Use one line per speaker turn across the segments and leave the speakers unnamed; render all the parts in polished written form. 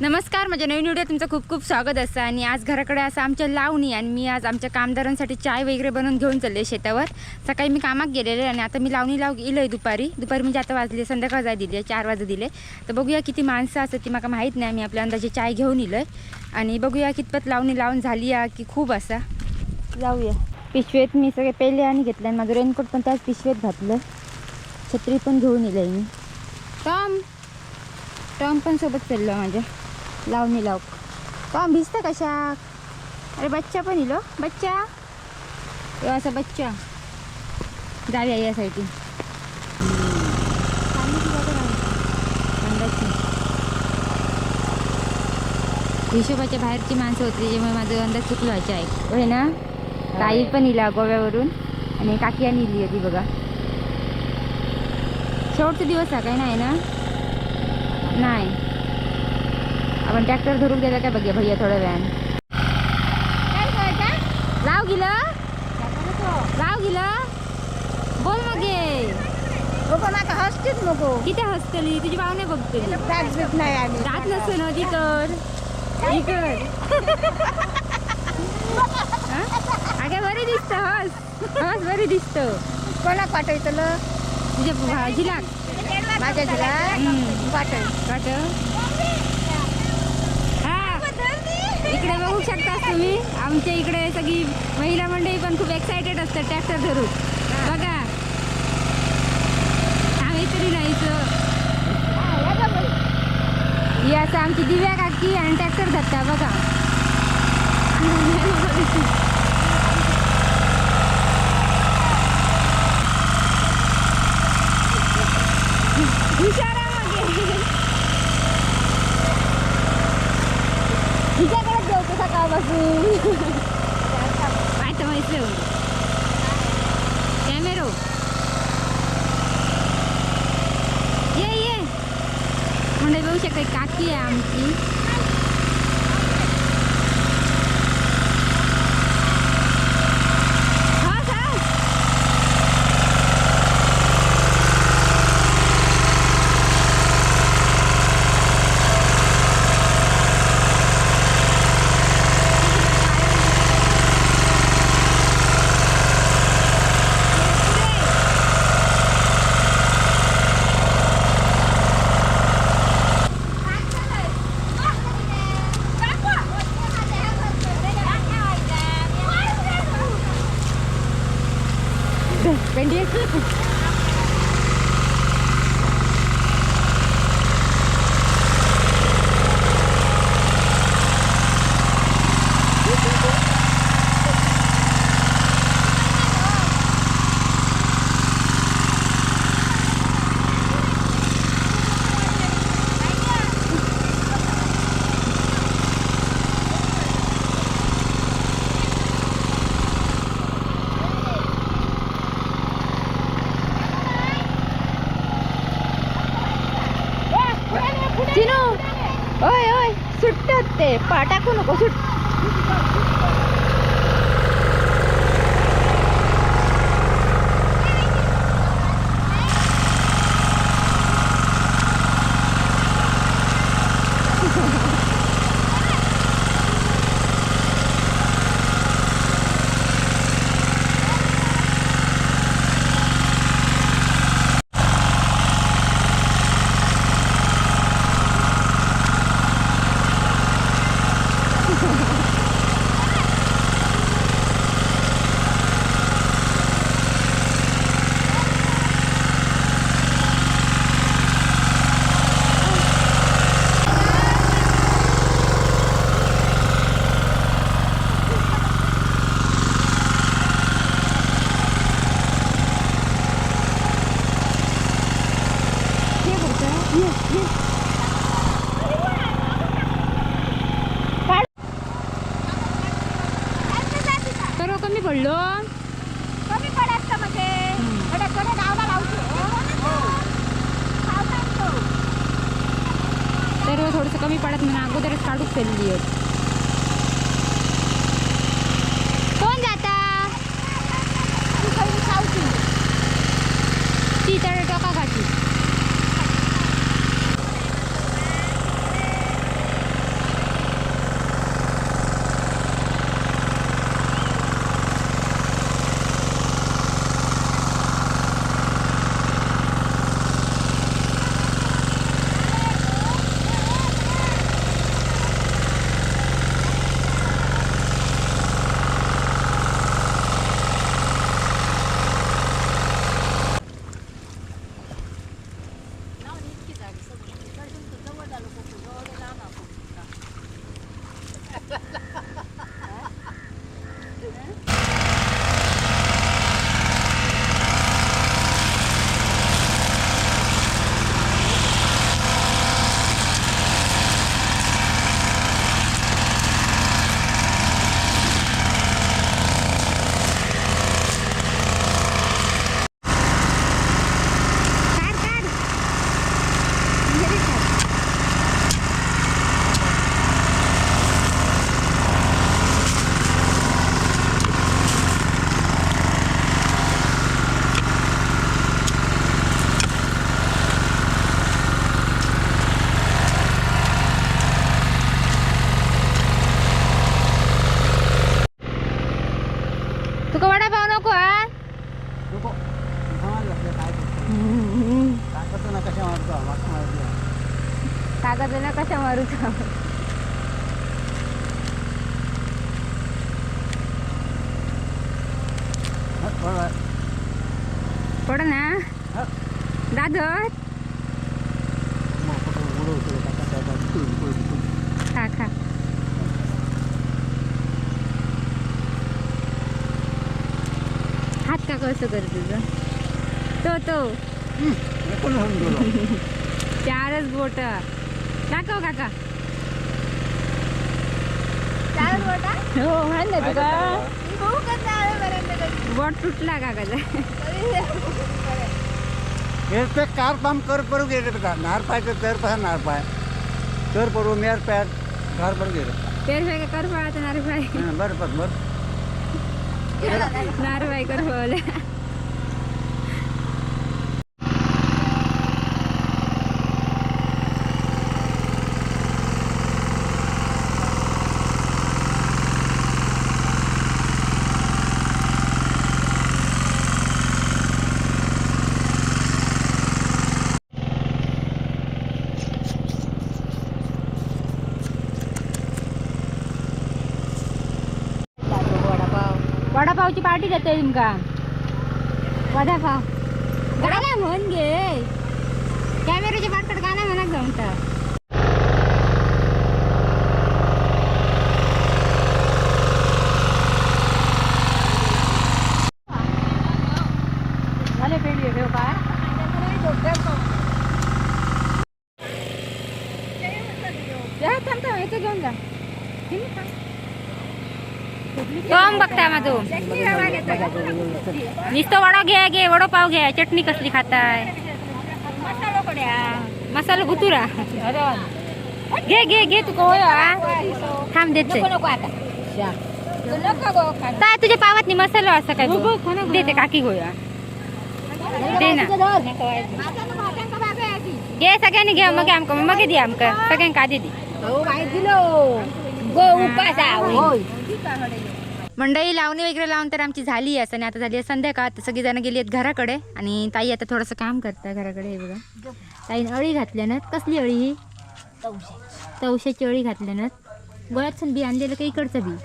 नमस्कार, माझ्या नवीन व्हिडिओ तुमचं खूप खूप स्वागत असं. आणि आज घराकडे असं आमच्या लावणी आणि मी आज आमच्या कामदारांसाठी चाय वगैरे बनवून घेऊन चालले शेतावर. सकाळी मी कामात गेलेले आणि आता मी लावणी लाव इलोय दुपारी. दुपारी म्हणजे आता वाजले, संध्याकाळ जाय दिली, 4 वाजता दिले. तर बघूया किती माणसं असतात ती मला माहीत नाही. मी आपल्या अंदाजे चाय घेऊन इलोय आणि बघूया कितपत लावणी लावून झाली आहे की खूप असा. जाऊया. पिशवेत मी सगळे पेले आणि घेतले आणि माझं रेनकोट पण त्याच पिशवेत घातलं. छत्री पण घेऊन इलंय मी. टॉम टॉम पण सोबत चाललो माझ्या लावणी लाव. टॉम भिजतं कशा? अरे बच्चा पण इलो, बच्चा यो असा बच्चा. जाऊया यासाठी. हिशोबाच्या बाहेरची माणसं होती, त्याच्यामुळे माझं अंदाज चुकलो. ह्याच्या आहे होय ना. ताई पण इला गोव्यावरून आणि काकी आणि इली होती बघा. शेवटचा दिवस आहे काय? नाही ना, नाही. आपण ट्रॅक्टर धरून गेला काय बघूया भैया थोड्या वेळानं. लाव गेलं, लाव गेलं, बोल मगे.
नको माका हसतीच नको.
किती हसतली तुझी भावने बघतली.
जात बीत नाही आम्ही.
जात नसतो ना ती तर इकड. अगं बरी दिसत, हस हस, बरी दिसत.
कोणाक पाठवतलं?
तुझ्या भाजीला.
माझ्या जिला पाठव.
वाट हा. इकडे बघू शकता तुम्ही, आमच्या इकडे सगळी महिला मंडळी पण खूप एक्सायटेड असतात ट्रॅक्टर धरून. बघा, आम्ही तरी नाहीच. ही असं आमची दिव्या काकी आणि ट्रॅक्टर धरता बघा. हुशार आहे मागे. हिच्याकडेच जेवतो सकाळपासून. काय तर माहिती कॅमेरो. ये ये म्हणजे बघू शकते काकी आहे आमची. हस, हस. पेंडी. चिनू, ओय ओय, सुटतात ते, पा टाकू नको सुट. तर कमी पडलो.
कमी पडत का म्हणजे थोडं थोडं डावला लावतो.
तर थोडंसं कमी पडत म्हणून अगोदरच काढूच चालली आहेत. कोण जाता? ती तर टोका घातली. पड ना दादर खा खा हात का कसं कर तुझं तो तो चारच बोट दाखव काका
चार बोटा
हो म्हण ना तुका
मी बघू कसं आवेपर्यंत कधी.
बोट तुटला काकाचा
हे ते कार पाम कर पडू गेले बघा नार पाय तर पहा नार पाय तर पडू मेर पाय घर पडू गेले
तेर पाय कर पाळत नार पाय
बरं बरं बरं
नार पाय कर पळवल्या वडापावची पार्टी देते तुमका वडापाव गाणं म्हण गे कॅमेऱ्याच्या पाटकट गाणं म्हणत जमता थांब थांब याचं घेऊन जा कम बघता माझो नुसतं वडा घ्या घे वडापाव घ्या चटणी कसली खाताय मसालो भुतुरा घे घे घे तू होय थांब देते ता तुझ्या पावात नाही मसालो असा काय देते काकी गोया दे ना घे सगळ्यांनी घे मग आमका मग दे आमका सगळ्यांका आधी दे मंडळी लावणी वगैरे लावून तर आमची झाली असं आणि आता झाली आहे संध्याकाळ. आता सगळी जण गेली आहेत घराकडे आणि ताई आता थोडंसं काम करतात घराकडे. हे बघा ताईने अळी घातल्या ना. कसली अळी ही? तवशाची अळी घातल्या ना. गोळ्यातून बी आणलेलं का इकडचं बी?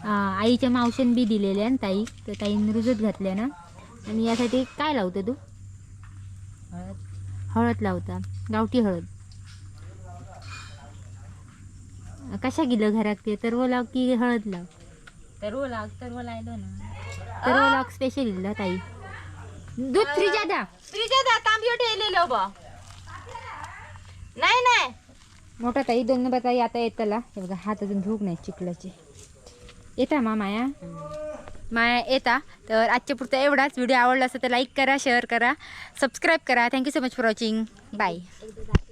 हा? आईच्या मावशीन बी दिलेले ना ताई, तर ताईने रुजत घातल्या ना. आणि यासाठी काय लावतं तू? हळद लावता, गावठी हळद. कशा गेलं घरात ते तरव लाव की हळद लाव?
तरव लाव, तरव लायलो ना.
तरव लाव स्पेशल इल्ला ताई. दूध फ्रीजा द्या.
फ्रीजा दा तांबियो ठेवलेलो बा. नाही नाही
मोठा ताई दोन नंबर ताई आता येतला. हे बघा हात अजून धूक नाही चिखलाचे. येता मा माया माया येता. तर आजच्या पुरता एवढाच. व्हिडिओ आवडला असेल तर लाईक करा, शेअर करा, सबस्क्राईब करा. Thank you so much for watching. Bye.